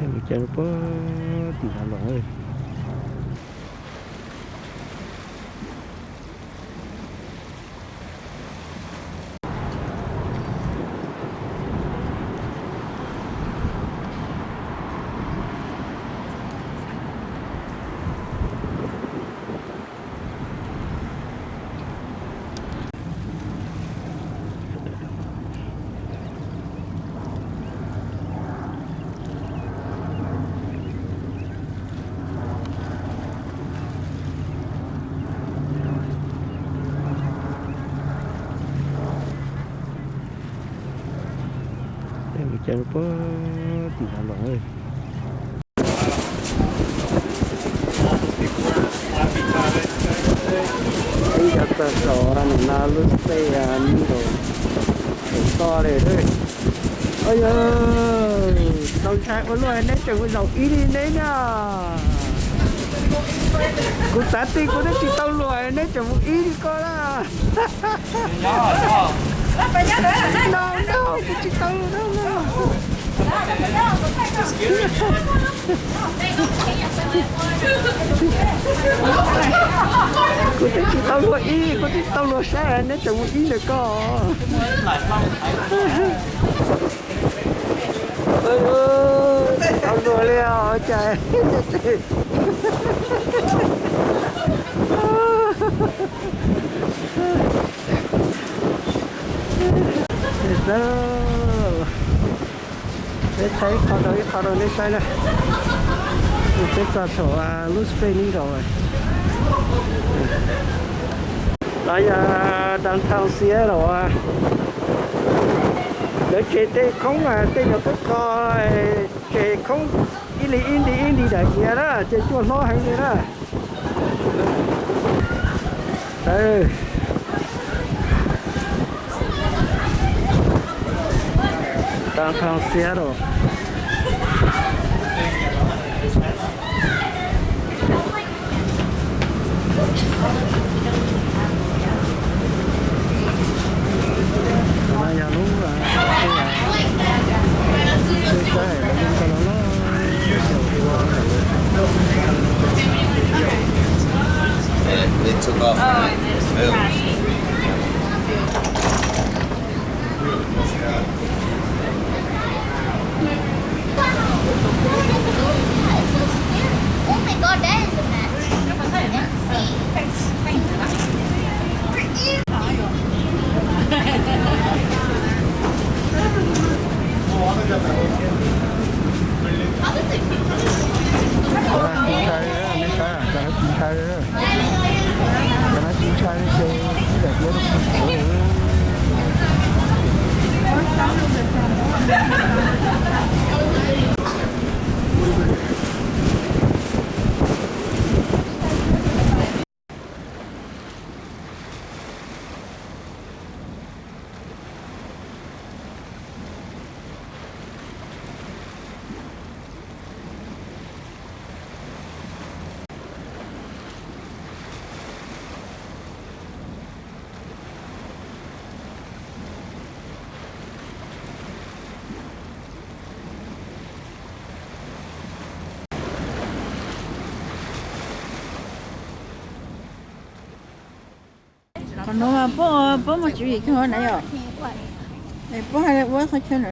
Mus cav rau pem tim Nav Loos. Peb mus cav rau pem tim Nav Loos. Peb yog txog saum no lub stage Needle, saum toj li. Ua yog, tau ntshai ua luaj, neb tseem mus zaum ib li neb na. Kuv xav tias kuv twb tsis tau luam, neb tseem mus ib li ko na. No, no, kuv tsis tau luam na. Kuv twb tsis tau luam ib, kuv twb tsis tau luam saib, neb tseem mus ib ntawm ko. Tsis tau luam li os, cas. Peb thaij ib qho rau ib qho rau nej saib na. Peb txog saum lub stage Needle. No yog downtown Seattle. Lawv tseg tej khoob, tej nyuag khoob qho, tseg khoob ib li ib nti ib nti daim iav na, ces cua hlob heev li na. Downtown Seattle. Yog lub, lub sab lawv yeej kho los loj. Oh my God, that is a mess. Cov no tsis ntshai, cov no tsis ntshai ces ib daim tiab rau. Qhov no mas puab, puab muaj tswv yim kawg na yom. Puab hais ua qhov chaw